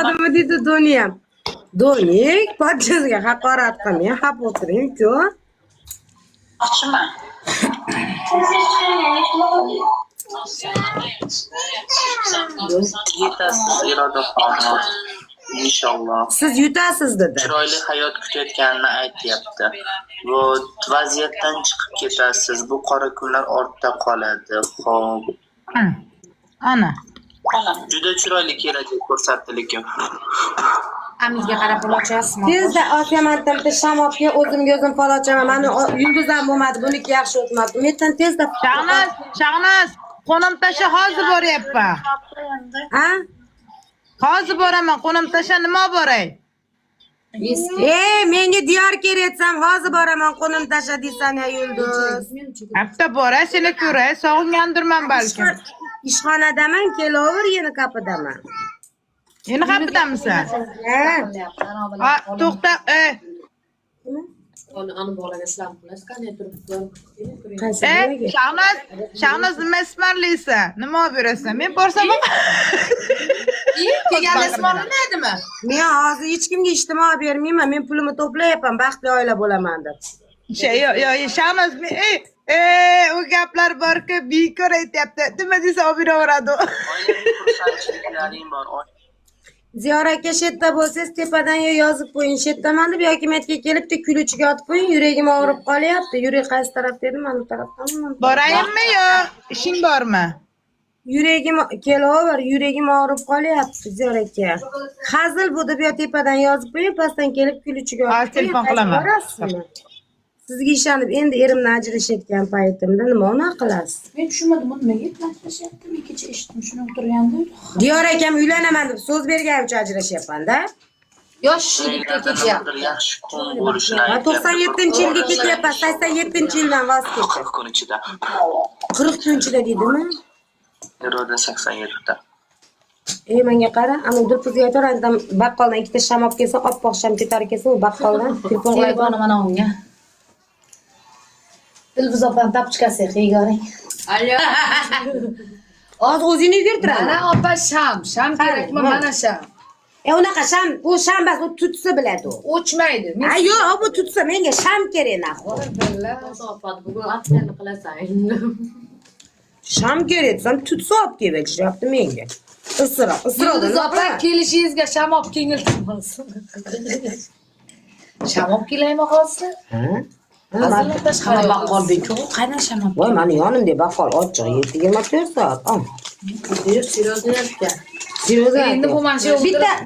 Bo'lmadimi deydi Doniyam. Donik, podchasiga haqorat qilmang, xap o'tiring-ku. Yaxshimi? Yetasiz, Iroda xonim. Inshaalloh. Siz yutasiz dedi. Chiroyli hayot kutayotganini aytyapti. Bu vaziyatdan chiqib ketasiz. Bu qora kunlar ortda qoladi. Xo'p. Ana. Ana. Juda chiroyli kelajak ko'rsatdi lekin. Amizga qarab pul ochasizmi? Tezda Osiyomandan bitta sham olib kel, o'zimga o'zim fol ochaman. Mani yulduz ham bo'lmadi, buniki yaxshi o'tmadi. Umiddan tezda. Shahnoz, Shahnoz, qo'nim tasha hozir boryapman. Ha? Hozir boraman, qo'nim tasha nima olib boray? Ey, menga diyor kerak desam, hozir boraman, qo'nim tasha deysan ya yulduz. Hafta boray, seni ko'ray, sog'ingandirman balkim. Ishxonadaman, kelaver, yeni kapidaman. Yeni qapidamisan? Ha? Ha, to'xta, e, Ani bolaga sizlar qilasiz, qanday turibdi? Qaysi e, bolaga? Shahnoz, Shahnoz nima ismarlaysan? Nima olib berasan? Men borsam Kelganda ismarlamadimi? Men hozir hech kimga ijtimo bermayman. Men pulimni to'playapman, baxtli oila bo'laman deb. Şey, yo, yo, Shahnoz, men, ey, e, u gaplar borku, bekor aytyapti. Nima desa olib beraveradi. u. Oilaviy xursandchiliklaring bor. Ziyor aka shu yerda bo'lsangiz tepadan yo yozib qo'ying shu yerdaman deb yoki men yerga kelib bitta ключiga otib qo'ying, yuragim og'rib qolyapti. Yurak qaysi tarafda edi? Mana bu tarafdanmi? Mana bu Borayinmi yo ishing bormi? Yuragim kelaver, yuragim og'rib qolyapti Ziyor aka. Hazil bu deb yo tepadan yozib qo'ying, pastdan kelib ключiga Ha, otib qo'ying. telefon qilaman. Borasizmi? Sizga ishonib endi erimni ajrashayotgan paytimda nima unaqa qilasiz? Men tushunmadim, bu nimaga aytmashyapti? Men kecha eshitdim, shuni o'tirganda. Diyor akam uylanaman deb so'z berganim uchun ajrashyapman-da. Yosh yigitga Nimadir ketyapti. yaxshi kun bo'lishini Ha, aytyapti. 97-yilga ketyapman, 87-yildan voz kechdim. 40 kun ichida. 40 kun ichida deydimi? Iroda 87 ta. Ey, menga qara, ana Dilpuzga aytar, andan baqqoldan ikkita sham olib kelsa, oppoq sham ko'tarib kelsa, u baqqoldan telefon qiladi. Telefoni mana unga. Dilfuza opani tapochkasiga qiyigoring. Alo. Hozir o'zingni yugurtiraman. Mana opa sham, sham kerakmi? Ha. Mana sham. E, unaqa sham, u sham emas, u tutsa biladi u. O'chmaydi. Men Ha, yo'q, bu tutsa menga sham kerak naxu. Bugun aksiyani qilasan endi. Sham kerak desam, tutsa olib kelib berishyapti menga. Isroq, isroq. Yulduz opa kelishingizga sham olib keling iltimos. Sham olib kelaymi hozir? Ha? Hazildan tashqari. Baqqolbek u qaydan sham olib Voy, mani yonimda baqqol ochiq 24 soat. Yo'q, серьезно aytgan. Серьезно. Endi bu mana shu Bitta